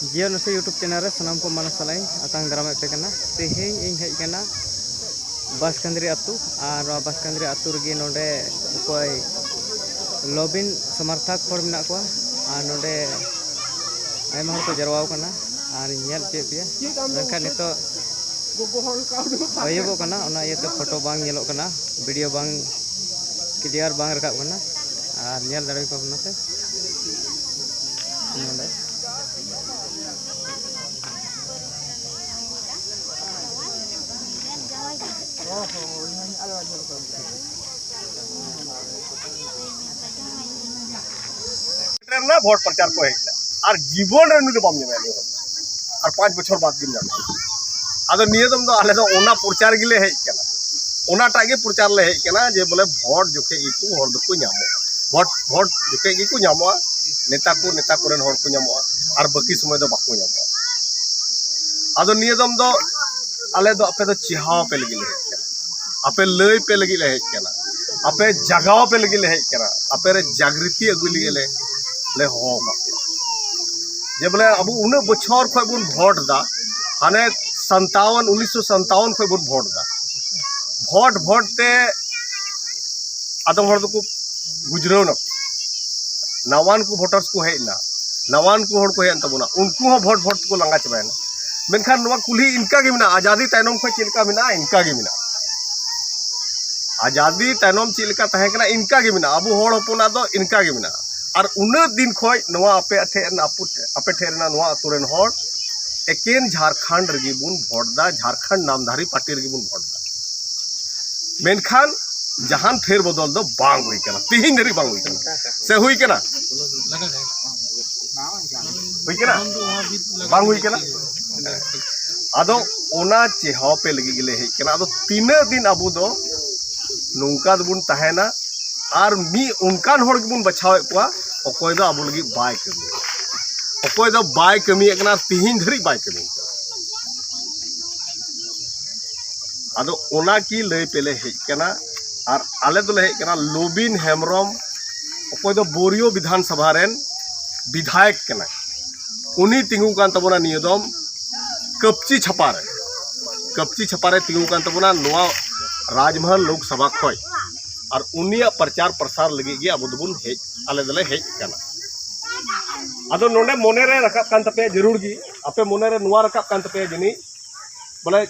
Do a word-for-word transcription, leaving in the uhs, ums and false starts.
ᱡᱤᱭᱚᱱ ᱟᱹᱥᱩᱞ YouTube channel ᱨᱮ ᱥᱟᱱᱟᱢ ᱠᱚ ᱢᱟᱱᱚᱛ ᱥᱟᱞᱟᱜ ᱤᱧ ᱟᱛᱟᱝ ᱫᱟᱨᱟᱢᱮᱫ ᱯᱮ ᱠᱟᱱᱟ᱾ ᱛᱮᱦᱮᱧ ᱤᱧ ᱦᱮᱡ ᱟᱠᱟᱱᱟ ᱵᱟᱥᱠᱟᱱᱫᱽᱨᱤ ᱟᱹᱛᱩ, ᱟᱨ ᱱᱚᱣᱟ ᱵᱟᱥᱠᱟᱱᱫᱽᱨᱤ ᱟᱹᱛᱩ ᱨᱮᱜᱮ ᱱᱚᱰᱮ ᱚᱠᱚᱭ ᱞᱚᱵᱤᱱ ᱥᱚᱢᱚᱨᱛᱷᱚᱠ ᱦᱚᱲ ᱢᱮᱱᱟᱜ ᱠᱚᱣᱟ, ᱟᱨ ᱱᱚᱰᱮ ᱟᱭᱢᱟ ᱦᱚᱲ ᱠᱚ ᱡᱟᱨᱣᱟ ᱟᱠᱟᱱᱟ, ᱟᱨ ᱤᱧ ᱧᱮᱞ ᱦᱚᱪᱚᱭᱮᱫ ᱯᱮᱭᱟ᱾ ᱢᱮᱱᱠᱷᱟᱱ ᱱᱤᱛᱚᱜ ᱟᱹᱭᱩᱵᱚᱜ ᱠᱟᱱᱟ, ᱚᱱᱟ ᱤᱭᱟᱹᱛᱮ ᱯᱷᱳᱴᱳ ᱵᱟᱝ ᱧᱮᱞᱚᱜ ᱠᱟᱱᱟ, ᱵᱷᱤᱰᱤᱭᱳ ᱵᱟᱝ ᱠᱞᱤᱭᱟᱨ ᱵᱟᱝ ᱨᱟᱠᱟᱵ ᱠᱟᱱᱟ᱾ ᱟᱨ ᱧᱮᱞ ᱫᱟᱲᱮᱭᱟᱠᱚ ᱠᱟᱱᱟ ᱯᱮ ᱱᱚᱰᱮ᱾ ᱨᱮᱱᱟᱜ ᱵᱷᱳᱴ ᱯᱨᱚᱪᱟᱨ ᱠᱚ ᱦᱮᱡ ᱮᱱᱟ, ᱟᱨ ᱡᱤᱵᱚᱱ ᱨᱮ ᱩᱱᱤ ᱫᱚ ᱵᱟᱢ ᱧᱟᱢᱮᱭᱟ ᱱᱤᱭᱟᱹ ᱫᱚᱢ᱾ ᱟᱨ ᱯᱟᱸᱪ ᱵᱚᱪᱷᱚᱨ ᱵᱟᱫ ᱜᱮᱢ ᱧᱟᱢᱮᱭᱟ᱾ ᱟᱫᱚ ᱱᱤᱭᱟᱹ ᱫᱚᱢ ᱫᱚ ᱟᱞᱮ ᱫᱚ ᱚᱱᱟ ᱯᱨᱚᱪᱟᱨ ᱜᱮᱞᱮ ᱦᱮᱡ ᱠᱟᱱᱟ, ᱚᱱᱟᱴᱟᱜ ᱜᱮ ᱯᱨᱚᱪᱟᱨ ᱞᱮ ᱦᱮᱡ ᱠᱟᱱᱟ ᱡᱮ ᱵᱚᱞᱮ ᱵᱷᱳᱴ ᱡᱚᱠᱷᱮᱡ ᱜᱮᱠᱚ ᱦᱚᱲ ᱫᱚᱠᱚ ᱧᱟᱢᱚᱜᱼᱟ, ᱵᱷᱳᱴ ᱵᱷᱳᱴ ᱡᱚᱠᱷᱮᱡ ᱜᱮᱠᱚ ᱧᱟᱢᱚᱜᱼᱟ, ᱱᱮᱛᱟ ᱠᱚ ᱱᱮᱛᱟ ᱠᱚᱨᱮᱱ ᱦᱚᱲ ᱠᱚ ᱧᱟᱢᱚᱜᱼᱟ, ᱟᱨ ᱵᱟᱹᱠᱤ ᱥᱚᱢᱚᱭ ᱫᱚ ᱵᱟᱠᱚ ᱧᱟᱢᱚᱜᱼᱟ᱾ ᱟᱫᱚ ᱱᱤᱭᱟᱹ ᱫᱚᱢ ᱫᱚ ᱟᱞᱮ ᱫᱚ ᱟᱯᱮ ᱫᱚ ᱪᱮᱦᱟᱣ ᱯᱮ ᱞᱟᱹᱜᱤᱫ ᱞᱮ ᱦᱮᱡ ᱠᱟᱱᱟ, ᱟᱯᱮ ᱞᱟᱹᱭ ᱯᱮ ᱞᱟᱹᱜᱤᱫ ᱞᱮ ᱦᱮᱡ ᱠᱟᱱᱟ, ᱟᱯᱮ ᱡᱟᱜᱟᱣ ᱯᱮ ᱞᱟᱹᱜᱤᱫ ᱞᱮ ᱦᱮᱡ ᱠᱟᱱᱟ, ᱟᱯᱮ ᱨᱮ ᱡᱟᱜᱨᱤᱛᱤ ᱟᱹᱜᱩᱭ ᱞᱟᱹᱜᱤᱫ ᱞᱮ ᱞᱮ ᱦᱚᱦᱚ ᱟᱠᱟᱫ ᱯᱮᱭᱟ᱾ ᱡᱮ ᱵᱚᱞᱮ ᱟᱵᱚ ᱩᱱᱟᱹᱜ ᱵᱚᱪᱷᱚᱨ ᱠᱷᱚᱱ ᱵᱚᱱ ᱵᱷᱳᱴ ᱮᱫᱟ, ᱦᱟᱱᱮ ᱥᱟᱱᱛᱟᱣᱟᱱ, ᱩᱱᱤᱥᱥᱚ ᱥᱟᱱᱛᱟᱣᱟᱱ ᱠᱷᱚᱱ ᱵᱚᱱ ᱵᱷᱳᱴ ᱮᱫᱟ᱾ ᱵᱷᱳᱴ ᱵᱷᱳᱴ ᱛᱮ ᱟᱫᱚᱢ ᱦᱚᱲ ᱫᱚᱠᱚ ᱜᱩᱡᱽᱨᱟᱹᱣ ᱱᱟᱠᱚ, ᱱᱟᱣᱟᱱ ᱠᱚ ᱵᱷᱳᱴᱟᱨᱥ ᱠᱚ ᱦᱮᱡ ᱮᱱᱟ, ᱱᱟᱣᱟᱱ ᱠᱚ ᱦᱚᱲ ᱠᱚ ᱦᱮᱡ ᱮᱱ ᱛᱟᱵᱚᱱᱟ, ᱩᱱᱠᱩ ᱦᱚᱸ ᱵᱷᱳᱴ ᱵᱷᱳᱴ ᱛᱮᱠᱚ ᱞᱟᱸᱜᱟ ᱪᱟᱵᱟᱭᱮᱱᱟ᱾ ᱢᱮᱱᱠᱷᱟᱱ ᱱᱚᱣᱟ ᱠᱩᱞᱦᱤ ᱤᱱᱠᱟ ᱜᱮ ᱢᱮᱱᱟᱜᱼᱟ, ᱟᱡᱟᱫᱤ ᱛᱟᱭᱱᱚᱢ ᱠᱷᱚᱱ ᱪᱮᱫ ᱞᱮᱠᱟ ᱢᱮᱱᱟᱜᱼᱟ, ᱤᱱᱠᱟ ᱜᱮ ᱢᱮᱱᱟᱜᱼᱟ᱾ ᱟᱡᱟᱫᱤ ᱛᱟᱭᱱᱚᱢ ᱪᱮᱫ ᱞᱮᱠᱟ ᱛᱟᱦᱮᱸ ᱠᱟᱱᱟ, ᱤᱱᱠᱟ ᱜᱮ ᱢᱮᱱᱟᱜᱼᱟ᱾ ᱟᱵᱚ ᱦᱚᱲ ᱦᱚᱯᱚᱱᱟᱜ ᱫᱚ ᱤᱱᱠᱟ ᱜᱮ ᱢᱮᱱᱟᱜᱼᱟ᱾ ᱟᱨ ᱩᱱᱟᱹᱜ ᱫᱤᱱ ᱠᱷᱚᱱ ᱱᱚᱣᱟ ᱟᱯᱮ ᱴᱷᱮᱱ ᱨᱮᱱ, ᱟᱯᱮ ᱴᱷᱮᱱ ᱨᱮᱱᱟᱜ ᱱᱚᱣᱟ ᱟᱹᱛᱩ ᱨᱮᱱ ᱦᱚᱲ ᱮᱠᱮᱱ ᱡᱷᱟᱲᱠᱷᱚᱸᱰ ᱨᱮᱜᱮ ᱵᱚᱱ ᱵᱷᱳᱴ ᱮᱫᱟ, ᱡᱷᱟᱲᱠᱷᱚᱸᱰ ᱱᱟᱢᱫᱷᱟᱨᱤ ᱯᱟᱨᱴᱤ ᱨᱮᱜᱮ ᱵᱚᱱ ᱵᱷᱳᱴ ᱮᱫᱟ᱾ ᱢᱮᱱᱠᱷᱟᱱ ᱡᱟᱦᱟᱱ ᱯᱷᱮᱨ ᱵᱚᱫᱚᱞ ᱫᱚ ᱵᱟᱝ ᱦᱩᱭ ᱠᱟᱱᱟ, ᱛᱮᱦᱮᱧ ᱫᱷᱟᱹᱨᱤᱡ ᱵᱟᱝ ᱦᱩᱭ ᱠᱟᱱᱟ᱾ ᱥᱮ ᱦᱩᱭ ᱠᱟᱱᱟ? ᱦᱩᱭ ᱠᱟᱱᱟ? ᱵᱟᱝ ᱦᱩᱭ ᱠᱟᱱᱟ? ᱟᱫᱚ ᱚᱱᱟ ᱪᱮᱦᱟᱣ ᱯᱮ ᱞᱟᱹᱜᱤᱫ ᱜᱮᱞᱮ ᱦᱮᱡ ᱠᱟᱱᱟ᱾ ᱟᱫᱚ ᱛᱤᱱᱟᱹᱜ ᱫᱤᱱ ᱟᱵᱚ ᱫᱚ ᱱᱚᱝᱠᱟ ᱫᱚᱵᱚᱱ ᱛᱟᱦᱮᱱᱟ? ᱟᱨ ᱢᱤᱫ ᱚᱱᱠᱟᱱ ᱦᱚᱲ ᱜᱮᱵᱚᱱ ᱵᱟᱪᱷᱟᱣᱮᱫ ᱠᱚᱣᱟ, ᱚᱠᱚᱭ ᱫᱚ ᱟᱵᱚ ᱞᱟᱹᱜᱤᱫ ᱵᱟᱭ ᱠᱟᱹᱢᱤᱭᱟ, ᱚᱠᱚᱭ ᱫᱚ ᱵᱟᱭ ᱠᱟᱹᱢᱤᱭᱮᱫ ᱠᱟᱱᱟ, ᱟᱨ ᱛᱤᱦᱤᱧ ᱫᱷᱟᱹᱨᱤᱡ ᱵᱟᱭ ᱠᱟᱹᱢᱤ ᱠᱟᱱᱟ᱾ ᱟᱫᱚ ᱚᱱᱟ ᱠᱤ ᱞᱟᱹᱭ ᱯᱮᱞᱮ ᱦᱮᱡ ᱠᱟᱱᱟ᱾ ᱟᱨ ᱟᱞᱮ ᱫᱚᱞᱮ ᱦᱮᱡ ᱠᱟᱱᱟ ᱞᱚᱵᱤᱱ ᱦᱮᱢᱵᱨᱚᱢ, ᱚᱠᱚᱭ ᱫᱚ ᱵᱳᱨᱤᱭᱳ ᱵᱤᱫᱷᱟᱱ ᱥᱚᱵᱷᱟ ᱨᱮᱱ ᱵᱤᱫᱷᱟᱭᱚᱠ ᱠᱟᱱᱟᱭ᱾ ᱩᱱᱤ ᱛᱤᱸᱜᱩ ᱠᱟᱱ ᱛᱟᱵᱚᱱᱟ ᱱᱤᱭᱟᱹ ᱫᱚᱢ ᱠᱟᱹᱯᱪᱤ ᱪᱷᱟᱯᱟ ᱨᱮ᱾ ᱠᱟᱹᱯᱪᱤ ᱪᱷᱟᱯᱟ ᱨᱮ ᱛᱤᱸᱜᱩ ᱠᱟᱱ ᱛᱟᱵᱚᱱᱟ ᱱᱚᱣᱟ ᱨᱟᱡᱽᱢᱚᱦᱚᱞ ᱞᱳᱠᱥᱚᱵᱷᱟ ᱠᱷᱚᱱ᱾ ᱟᱨ ᱩᱱᱤᱭᱟᱜ ᱯᱨᱚᱪᱟᱨ ᱯᱨᱚᱥᱟᱨ ᱞᱟᱹᱜᱤᱫ ᱜᱮ ᱟᱵᱚ ᱫᱚᱵᱚᱱ ᱦᱮᱡ, ᱟᱞᱮ ᱫᱚᱞᱮ ᱦᱮᱡ ᱟᱠᱟᱱᱟ᱾ ᱟᱫᱚ ᱱᱚᱰᱮ ᱢᱚᱱᱮ ᱨᱮ ᱨᱟᱠᱟᱵ ᱠᱟᱱ ᱛᱟᱯᱮᱭᱟ ᱡᱟᱹᱨᱩᱲ ᱜᱮ, ᱟᱯᱮ ᱢᱚᱱᱮ ᱨᱮ ᱱᱚᱣᱟ ᱨᱟᱠᱟᱵ ᱠᱟᱱ ᱛᱟᱯᱮᱭᱟ ᱡᱟᱹᱱᱤᱡ, ᱵᱚᱞᱮ